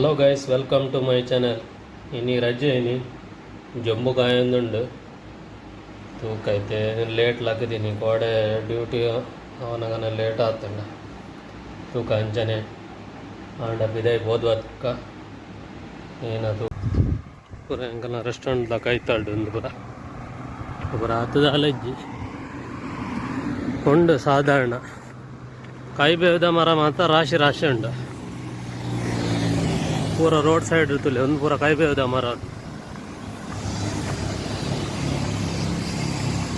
Hello guys, welcome to my channel. ಇನಿ ರಜೆ ಇನಿ, ಜೊಂಬು ಕಾಯೊಂದುಂಡು. ತೂಕೈತೆ ಲೇಟ್ ಲಕ್ಕುದಿನಿ, ಕೋಡೆ ಡ್ಯೂಟಿ ಅವನಗನ ಲೇಟ್ ಆತಂಡ. ತೂಕ ಅಂಚನೆ ಆಂಡ ಪಿದೈ ಪೋದು ಬತ್ಕ ಏನದು ಪೂರ ಎಂಕಲ್ನ ರೆಸ್ಟೋರೆಂಟ್ ಕೈತಲ್ಡ್ ಉಂದು ಪೂರ ಪೂರ ಆತದ ಅಲಜ್ಜಿ ಉಂಡು. ಸಾಧಾರಣ ಕೈಬೇವುದ ಮರ ಮಾತ ರಾಶಿ ರಾಶಿ ಉಂಡು. ಪೂರ ರೋಡ್ ಸೈಡ್ ತುಲೆ ಒಂದು ಪೂರ ಕೈಬೇವುದ ಮರ.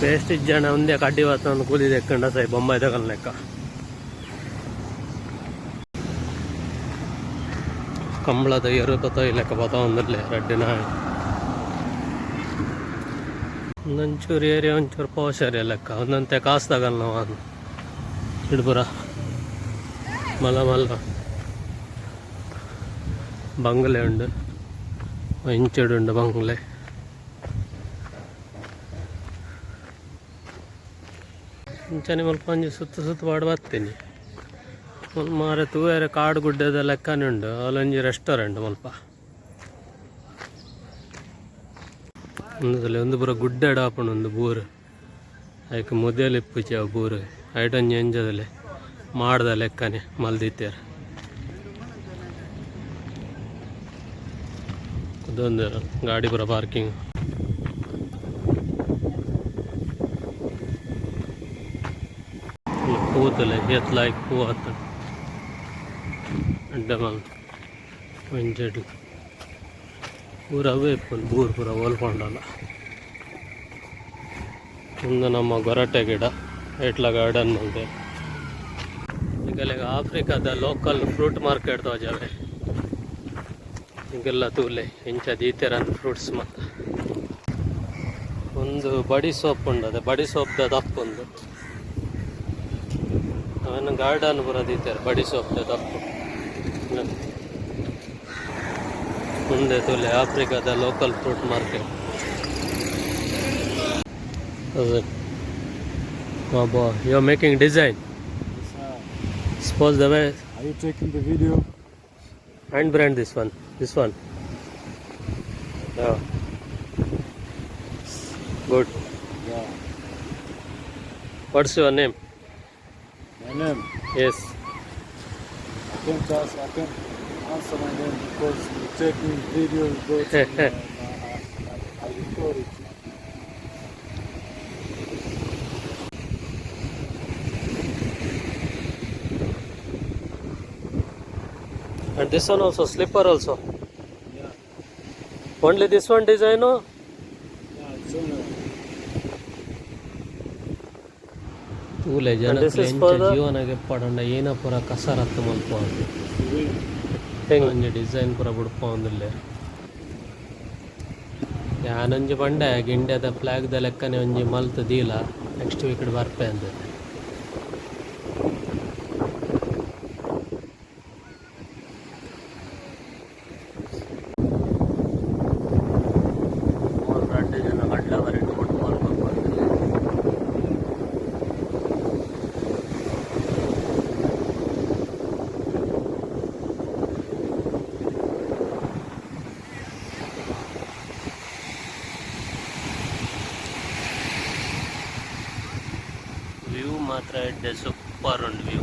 ವೇಸ್ಟ್ ಇಜ್ಜಾಂಡ ಒಂದೇ ಕಡ್ಡಿ ಒಂದು ಕೂಲಿ ದೆಕ್ಕಂಡ ಸೈ ಬೊಂಬಾಯ್ದ ಲೆಕ್ಕ. ಕಂಬಳದ ಎರು ಪತ್ತ ಲೆಕ್ಕ ಬತ್ತೊಂದುಲ್ಲೆ ರಡ್ಡಿನ. ಒಂದೊಂಚೂರು ಏರಿಯಾ ಒಂಚೂರು ಪೋಶ್ ಏರಿಯಾ ಲೆಕ್ಕ, ಒಂದಂತೆ ಕಾಸು ತಗಲ್ ನಾವು. ಇಡ್ಪುರ ಮಲ್ಲ ಮಲ್ಲ ಬಂಗ್ಲೆ ಉಂಡು, ಇಂಚೆಡ್ ಉಂಡು ಬಂಗ್ಲೆ. ಇಂಚನೆ ಮುಲ್ಪ ಒಂಜಿ ಸುತ್ತು ಸುತ್ತು ಪಾಡ್ ಬತ್ತೀನಿ. ಮುಲ್ಪ ಮಾರೆ ತೂಯರೆ ಕಾಡು ಗುಡ್ಡೆದ ಲೆಕ್ಕನೆ ಉಂಡು. ಅಲ್ಲೊಂಜಿ ರೆಸ್ಟೋರೆಂಟ್ ಮುಲ್ಪ. ಉಂದು ಒಂದು ಪೂರ ಗುಡ್ಡೆಡ್ ಆಪುಂಡು ಒಂದು ಬೂರು. ಐಕ್ ಮುದೆಲ್ ಇಪ್ಪುಜಿ ಅವು ಬೂರು. ಐಟ್ ಒಂಜಿ ಎಂಚದಲೆ ಮಾಡ್ದ ಲೆಕ್ಕನೆ ಮಲ್ದಿತ್ತೆರ್ ಕುದೊಂದು ಗಾಡಿ ಪೂರ ಪಾರ್ಕಿಂಗ್. ಪೂ ತೂಲೆ ಏತ್ ಲಾಯ್ಕ್ ಪೂ ಆತುಂಡು. ಎಡ್ಡೆ ಮಲ್ತ್ ಒಂಜೆಡ್ಲ ಪೂರ ಅವೇ ಇಪ್ಪುಂಡು ಬೂರು ಪೂರ ಓಲ್ ಪೋಂಡಲ. ಉಂದು ನಮ್ಮ ಗೊರಟೆ ಗಿಡ, ಐಟ್ಲ ಗಾರ್ಡನ್ ಮಲ್ದೆರ್. ನಿಕಲೆಗ್ ಆಫ್ರಿಕಾದ ಲೋಕಲ್ ಫ್ರೂಟ್ ಮಾರ್ಕೆಟ್ ತೋಜಾವೆ. ನಿಗೆಲ್ಲ ತೂಲೆ ಎಂಚ ದೀತೆರ್ ಫ್ರೂಟ್ಸ್ ಮಾತ. ಒಂದು ಬಡಿ ಸೋಪ್ ಉಂಡು, ಅದೇ ಬಡಿ ಸೋಪ್ದ ತಪ್ಪು ಉಂದು. ಅವೆನ್ ಗಾರ್ಡನ್ ಪೂರ ದೀತೆರ್ ಬಡಿ ಸೋಪ್ದ ತಪ್ಪು. ಉಂದೆ ತೂಲೆ ಆಫ್ರಿಕಾದ local fruit market. Baba, you are making design. Suppose the way. Are you taking the video? And brand this one, this one. Yeah. Good. Yeah. What's your name? My name? Yes. I can't ask, I can't answer my name because you take me video, you go to I record it. And this one also, slipper also. Yeah. Only this one design? Oh? Yeah, it's only. ತೂಲೆ And this is ಜನಕ್ಕುಲು for ಎಂಚ the- ಜೀವನಗ್ ಎಪ್ಪಡಂಡ ಏನ ಪೂರ ಕಸರತ್ತು ಮಲ್ಪೊಂದು. Wheel. ಒಂಜಿ design ಪೂರ ಬುಡ್ಪೊಂದುಲ್ಲೆರ್. ಯಾನೊಂಜಿ ಪಂಡೆ ಇಂಡಿಯಾದ flag ದ ಲೆಕ್ಕನೆ ಒಂಜಿ ಮಲ್ತ್ ದೀಲ, ನೆಕ್ಸ್ಟ್ ವೀಕ್ ಬರ್ಪೆ ಅಂದ್. ಮೂರು ರಡ್ಡ್ ಜನ ಕಡ್ಲ ಬರಿಟ್ ಫುಟ್ಬಾಲ್ ಗೊಬ್ಬೊಂದುಲ್ಲೆರ್. ವ್ಯೂ ಮಾತ್ರ ಎಡ್ಡೆ, ಸೂಪರ್ ಉಂಡು view.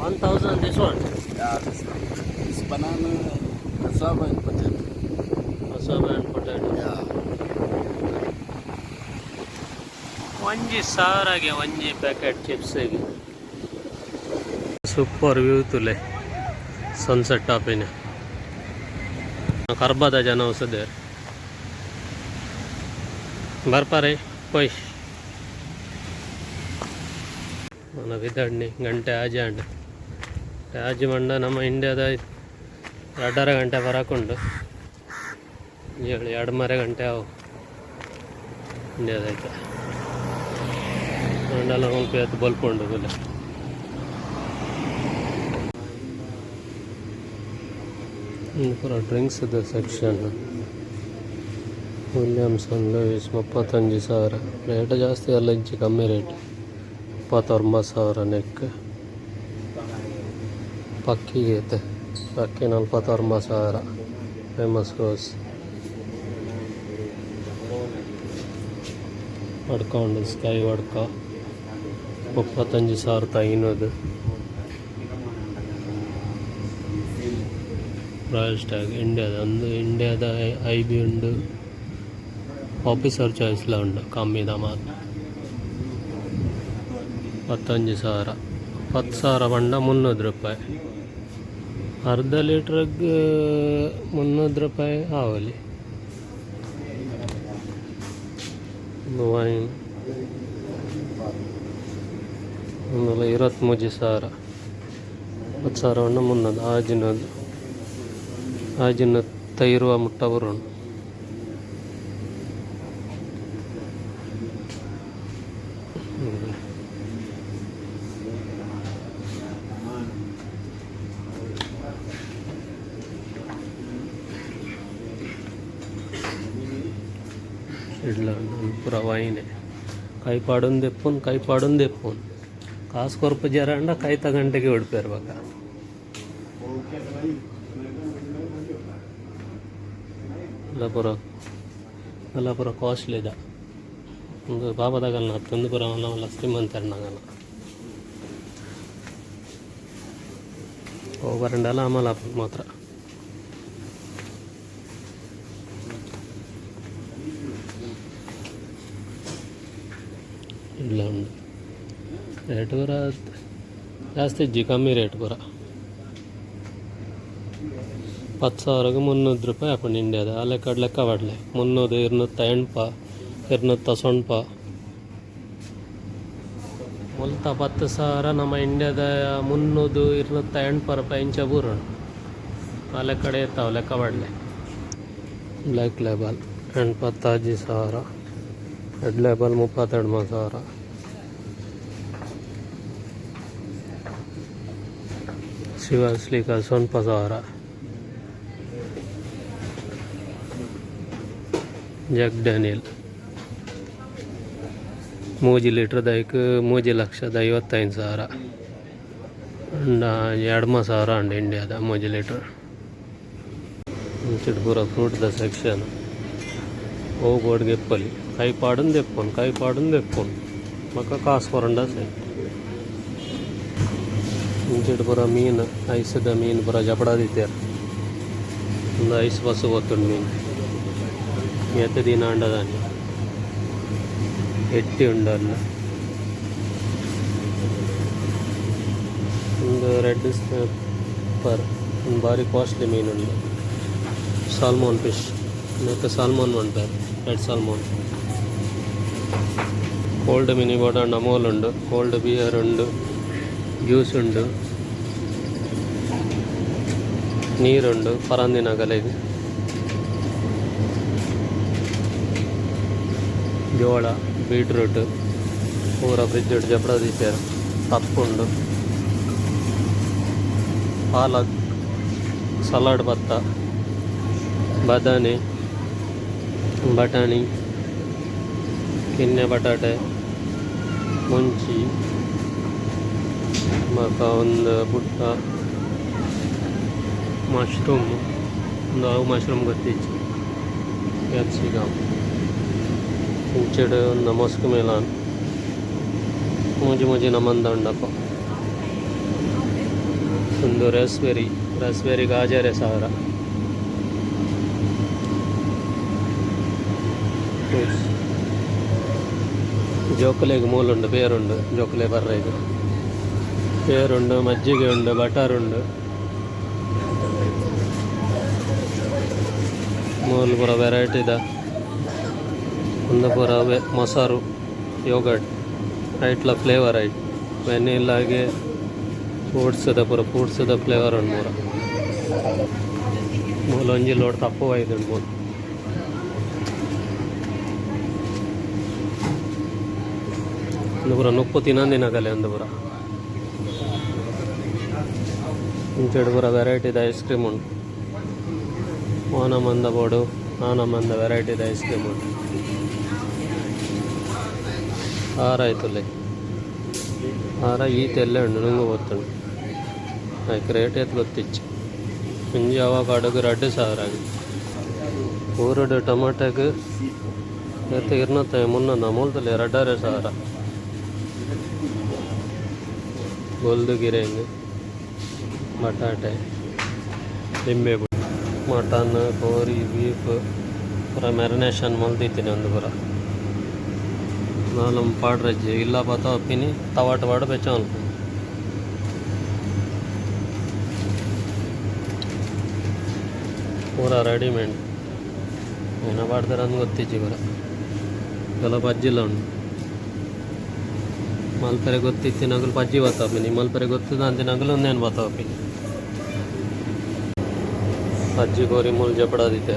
1000 this one. Yeah, this one. It's banana, cassava and potato. Cassava and potato. Yeah. ಒಂಜಿ ಸಾವಿರಗೆ ಒಂಜಿ ಪ್ಯಾಕೆಟ್ ಚಿಪ್ಸ್. ಸೂಪರ್ ವ್ಯೂ ತುಲೆ ಸನ್ಸೆಟ್ ಆಪಿನ. ಕರ್ಬದ ಜನ ವಸದೇರ್ ಬರ್ಪಾರೆ ಪೋಯ್. మన ವಿದಡ್ನಿ ಗಂಟೆ ಆಜಿ ಆಂಡ್. ಆಜಿ ಮಂಡ ನಮ್ಮ ಇಂಡಿಯಾದ 2.5 ಗಂಟೆ ಬರಕುಂಡು. ಏಳು ಎರಡುಮರೆ ಗಂಟೆ ಅವು ಇಂಡಿಯಾದೈತೆ. ಅಂಡಲ ಮುಲ್ಪ ಏತ್ ಬೊಲ್ಪುಂಡು ತೂಲೆ. ಉಂದು ಪೂರ ಡ್ರಿಂಕ್ಸ್ ದ ಸೆಕ್ಷನ್. Williamson Louis 35,000. ರೇಟ್ ಜಾಸ್ತಿ ಅಲ್ಲ, ಇಂಚಿ ಕಮ್ಮಿ ರೇಟ್. 39,000 ನೆಕ್. ಪಕ್ಕಿಗೆ ಐತೆ, ಪಕ್ಕಿ 49,000. ಫೇಮಸ್ ರೋಸ್ ವಡ್ಕ ಉಂಡು, ಸ್ಕೈ ವಡ್ಕ 35,500. ರಾಯಲ್ ಸ್ಟ್ಯಾಗ್ ಇಂಡಿಯಾದ ಒಂದು, ಇಂಡಿಯಾದ I B ಉಂಡು, ಆಫೀಸರ್ ಚಾಯ್ಸ್ಲ ಉಂಡು. ಕಮ್ಮಿದ ಮಾತ 15,000. 10,000 ಪಂಡ 300 ರೂಪಾಯಿ. ಅರ್ಧ ಲೀಟ್ರಿಗೆ 300 ರೂಪಾಯಿ ಆವಲಿ. ಒಂದು ವೈನ್ ಒಂದುಲ 23,000. 10,000 ಪಂಡ 300. ಆಜಿನದು ಆಜಿನ ತೈರುವ ಮುಟ್ಟ ಬರುಂಡು. ಇಡ್ಲ ಪೂರ ವೈನೆ. ಕೈ ಪಾಡೊಂದು ದೆಪ್ಪುನ್, ಕೈ ಪಾಡೊಂದು ದೆಪ್ಪುನ್. ಕಾಸು ಕೊರ್ಪು ಜರಂಡ ಕೈತ ಗಂಟೆಗೆ ಉಡ್ಪೇರು ಬಕ. ಎಲ್ಲ ಪೂರ, ಎಲ್ಲ ಪೂರ ಕಾಸ್ಟ್ಲಿ ಇದ. ಒಂದು ಪಾಪದಾಗಲ್ನ ಅತ್ತೊಂದು ಪೂರ ಮಲ್ಲ ಮಲ್ಲ ಶ್ರೀಮಂತರ್ನಾಗಲ್ಲ. ಓವರಂಡಲ ಅಮಲ ಮಾತ್ರ. ಇಲ್ಲ ಉಂಡು. ರೇಟ್ ಪೂರ ಜಾಸ್ತಿ ಇಜ್ಜಿ, ಕಮ್ಮಿ ರೇಟ್ ಪೂರ. 10,000ಕ್ಕೆ 300 ರೂಪಾಯಿ ಆಪುಂಡು ಇಂಡಿಯಾದ. ಆ ಲೆಕ್ಕ ಲೆಕ್ಕ ಪಾಡ್ಲೆ, 300, 280, 290. ಮುಲ್ತ 10,000, ನಮ್ಮ ಇಂಡಿಯಾದ 300, 280 ರೂಪಾಯಿ ಇಂಚ ಬೂರುಂಡು. ಆ ಲೆಕ್ಕಡೆ ಇರ್ತಾವೆ, ಲೆಕ್ಕ ಪಾಡ್ಲೆ. Black Label 85,000, Red Label 39,000. Chivas liquors 9,000. Jack Daniel 3 litre ದೈಕ್ 3,55,000 ಅಂಡ 2,000 ಅಂಡ್ ಇಂಡಿಯಾದ 3 ಲೀಟ್ರ್. ಇಂಚಿಡ್ ಪೂರ ಫ್ರೂಟ್ದ ಸೆಕ್ಷನ್. ಓ ಬೋರ್ಡ್ಗೆ ಎಪ್ಪಲಿ ಕೈ ಪಾಡೊಂದು ದೆಪ್ಪೊನು, ಕೈ ಪಾಡೊಂದು ದೆಪ್ಪೊನು, ಬೊಕ ಕಾಸು ಕೊರಂಡ ಸೈ. ಇಂಚಿಡ್ ಪೂರ ಮೀನು, ಐಸ್ದ ಮೀನು ಪೂರ ಜಪಡಾದಿತ್ತೆರ್. ಉಂದು ಐಸ್ ಬಸ್ಸು ಪೋತುಂಡು. ಮೀನು ಏತ್ ದಿನ ಆಂಡ ದಾನಿ. ಎಟ್ಟಿ ಉಂಡು ಅಲ್ಲ. ಉಂದು ರೆಡ್ ಸ್ನ್ಯಾಪರ್, ಉಂದು ಬಾರಿ ಕಾಸ್ಟ್ಲಿ ಮೀನು ಉಂದು. ಸಾಲ್ಮೋನ್ ಫಿಶ್, ನೆಕ್ಕ್ ಸಾಲ್ಮೋನ್ ಪನ್ಪೆರ್, ರೆಡ್ ಸಾಲ್ಮೋನ್. ಕೋಲ್ಡ್ ಮಿನಿ ಬೋಡಾಂಡ ಮೂಲು ಉಂಡು. ಕೋಲ್ಡ್ ಬಿಯರ್ ಉಂಡು, ಜ್ಯೂಸ್ ಉಂಡು, ನೀರುಂಡು ಪರಂದಿನಗಲೆಗ್. ಜೋಳ, ಬೀಟ್ರೂಟ್ ಪೂರ ಫ್ರಿಜ್ ಜಪಡ ದೀತೆರ್. ತಪ್ಪುಂಡು, ಪಾಲಕ್ ಸಲಾಡ್, ಬತ್ತ, ಬದನೆ, ಬಟಾಣಿ, ಕಿನ್ನೆ ಬಟಾಟೆ, ಮುಂಚಿ, ಬೊಕ ಒಂದು ಬುಟ್ಟ ಮಶ್ರೂಮ್. ಉಂದು ಅವು ಮಶ್ರೂಮ್ ಗೊತ್ತಿಜ್ಜಿ. ಕ್ಯಾಪ್ಸಿಕಮ್. ಇಂಚಿಡ್ ಒಂದು ಮಸ್ಕ್ ಮೆಲನ್. ಮೂಜಿ ಮೂಜಿ ನಮಂದ ಉಂಡಪ್ಪ. ಉಂದು ರಾಸ್ಬೆರಿ, ರಾಸ್ಬೆರಿ 5,500. ಜೋಕುಲೆಗ್ ಮೂಲುಂಡು, ಪೇರುಂಡು. ಜೋಕುಲೆ ಬರ್ರೆಗ್ ಪೇರುಂಡು, ಮಜ್ಜಿಗೆ ಉಂಡು, ಬಟರ್ ಉಂಡು. ಮೂಲು ಪೂರ ವೆರೈಟಿದ. ಉಂದು ಪೂರ ಮೊಸರು, ಯೋಗರ್ಟ್, ಐಟ್ಲ ಫ್ಲೇವರ್ ಐಟ್ ವೆನಿಲಾಗೆ ಫ್ರೂಟ್ಸ್ದ ಪೂರ, ಫ್ರೂಟ್ಸ್ದ ಫ್ಲೇವರ್ ಉಂಡು ಪೂರ. ಮೂಲು ಒಂಜಿ ಲೋಡ್ ತಪ್ಪು ಬೈದುಂಡು ಮೂಲು. ಉಂದು ಪೂರ ನುಪ್ಪು ತಿನಂದಿನಗಲೆ ಉಂದು ಪೂರ. ಇಂಚೆಡ್ ಪೂರ ವೆರೈಟಿದ ಐಸ್ ಕ್ರೀಮ್ ಉಂಡು. ಓನ ಮಂದ ಬೋಡು. ನಮ್ಮಂದ ವೆರೈಟಿದ ಐಸ್ ಕ್ರೀಮ್ ಉಂಡು. ಆರ ಆಯ್ತುಲ್ಲೆ ಆರ ಈತ ಎಲ್ಲ ಉಂಡು ನುಂಗು ಗೊತ್ತುಂಡು. ಐಕ್ ರೇಟ್ ಏತ್ ಗೊತ್ತಿಚ್ಚಿ. ಒಂಜಿ ಅವಕಾಡೋಗು 2000 ಆಗಿ. ಊರುಡು ಟೊಮಾಟೋಗ್ ಏತ್ ಇರ್ನೂತ್ತ ಮುನ್ನೊಂದ ಮೂಲ್ತಲೆ 2500. ಬೊಲ್ದು ಗಿರೆಂಗ್, ಬಟಾಟೆ, ಲಿಂಬೆ, ಮಟನ್, ಕೋರಿ, ಬೀಫ್ ಪೂರ ಮ್ಯಾರಿನೇಷನ್ ಮಲ್ದಿತ್ತೀನಿ. ಒಂದು ಪೂರ ನಾಲ್ ಪಾಡ್ರಜ್ಜಿ ಇಲ್ಲ ಬತ್ತ ಒಪ್ಪಿನಿ ತವಾಟ ಪಾಡು ಬೆಚ್ಚ ಮಲ್ಪು. ಪೂರ ರೆಡಿಮೇಡ್ ಏನ ಪಾಡ್ತಾರೆ ಅಂದ್ ಗೊತ್ತಿಜ್ಜಿ. ಪೂರ ಕೆಲ ಪಜ್ಜಿಲ ಉಂಡು. ಮಲ್ಪರೆ ಗೊತ್ತಿತ್ತಿನಗುಲು ಪಜ್ಜಿ ಬತ್ತಾಪಿನಿ, ಮಲ್ಪರೆ ಗೊತ್ತದಾಂತಿನಗುಲು ಒಂದೇನು ಬತ್ತಾಪಿನಿ. ಪಜ್ಜಿ ಕೋರಿ ಮೂಲು ಜಪಡಾದಿತ್ತೆ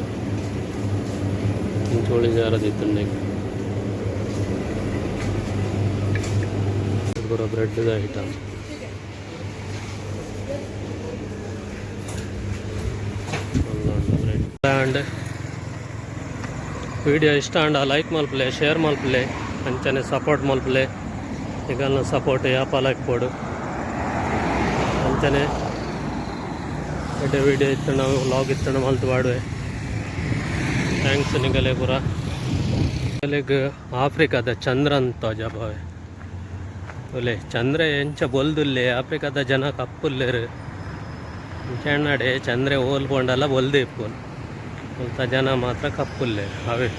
ಇಂಚೋಳಿ ಜಾರದಿತ್ತುಂಡೆ. ಪೂರ bread item. Bread and video ಇಷ್ಟ ಆಂಡ ಲೈಕ್ ಮಲ್ಪಲೆ, ಶೇರ್ ಮಲ್ಪಲೆ, ಅಂಚನೆ ಸಪೋರ್ಟ್ ಮಲ್ಪಲೆ. ನಿಗಲ್ನ ಸಪೋರ್ಟ್ ಯಾಪ ಪೋಡು. ಅಂಚನೆ ಎಡ್ಡೆ ವಿಡಿಯೋ ಇತ್ತು, ವ್ಲಾಗ್ ಇತ್ತು ಮಲ್ತು ಪಾಡುವೆ. Thanks ನಿಗಲೆ ಪೂರ. ನಿಗಲೆಗ್ ಆಫ್ರಿಕಾದ ಚಂದ್ರ ಅಂತ ಜಪಾವೆ ಒಲೆ. ಚಂದ್ರ ಎಂಚ ಬೊಲ್ದುಲ್ಲೆ, ಆಫ್ರಿಕಾದ ಜನ ಕಪ್ಪುಲ್ಲೆರ್. ಚೆನ್ನಡೆ ಚಂದ್ರೆ ಓಲ್ ಪೋಂಡಲ ಬೊಲ್ದು ಇಪ್ಪುನು, ಮುಲ್ತ ಜನ ಮಾತ್ರ ಕಪ್ಪುಲ್ಲೆರ್. ಅವೇ.